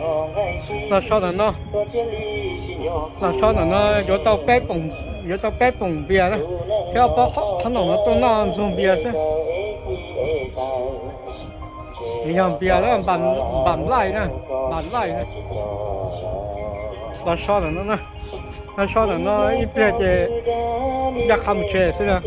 Los so ntawm no, los so ntawm no yuav tau peb poom, yuav tau peb poom npias na, thiab ob pob qhob noom no tuaj noj ntxuag npias xwb. Nws yog npias lawm, npam nplaij na, npam nplaij na. Los so ntawm no na, los so ntawm no ib pliag ces ncaj qha mus tsev xwb na.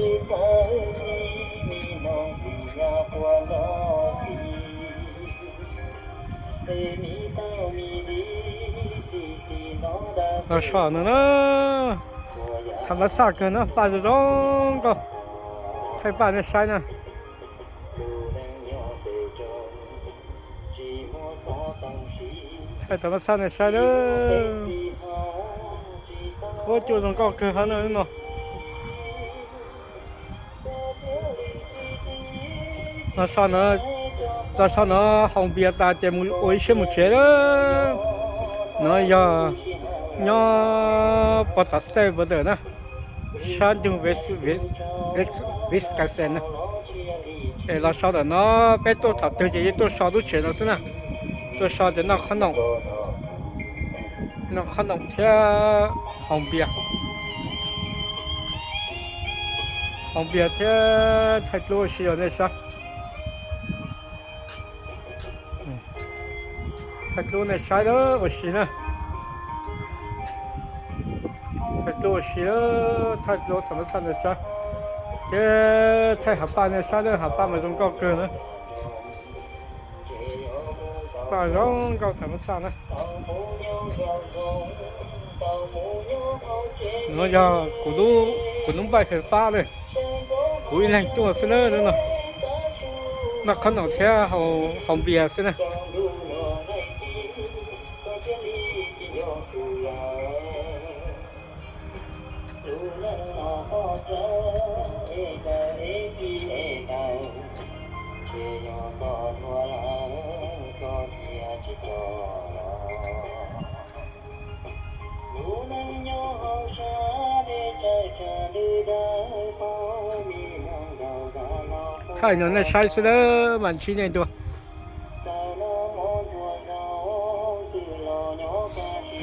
Los so no na, tham mas xaj kawg na, paj zoo zoo nkauj, thaij paj nej saib na. Thaij tham mas xaj nej saib na. Huab cua zoo nkauj kawg hab na no. Los so no, los so no haus npias tas ces mus ua ib siab mus tsev lawm. No yog nyob pog tav xej ua ntawm na, sab ntug Wisconsin na. Es los so ntawm no, peb tuaj thaum twg ces yeej tuaj so lub tsev no xwb na. Tuaj so ces noj qhob noom, noj qhob noom thiab haus npias, haus npias thiab thaij dluab ua si rau nej saib. Thaij dluab nej saib lawm ua si na. Thaij dluab ua si, thaij dluab tham mas xaj nej saib. Ces thaij hav paj nej saib lawm, hav paj mas zoo nkauj kawg na. Paj zoo nkauj tham mas xaj na. No yog kuv lub, kuv lub npaij fais fab na. Kuv ib leeg tuaj xwb na no. Noj qhob noom thiab haus npias xwb na. Thaij no nej saib xwb lawm mas ntsib nej dua.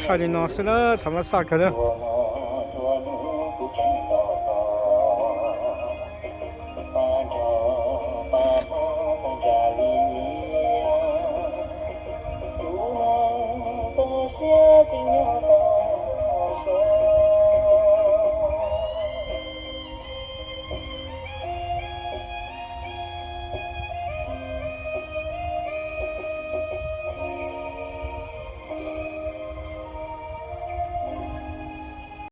Thaij li no xwb lawm tham mas xaj kawg lawm.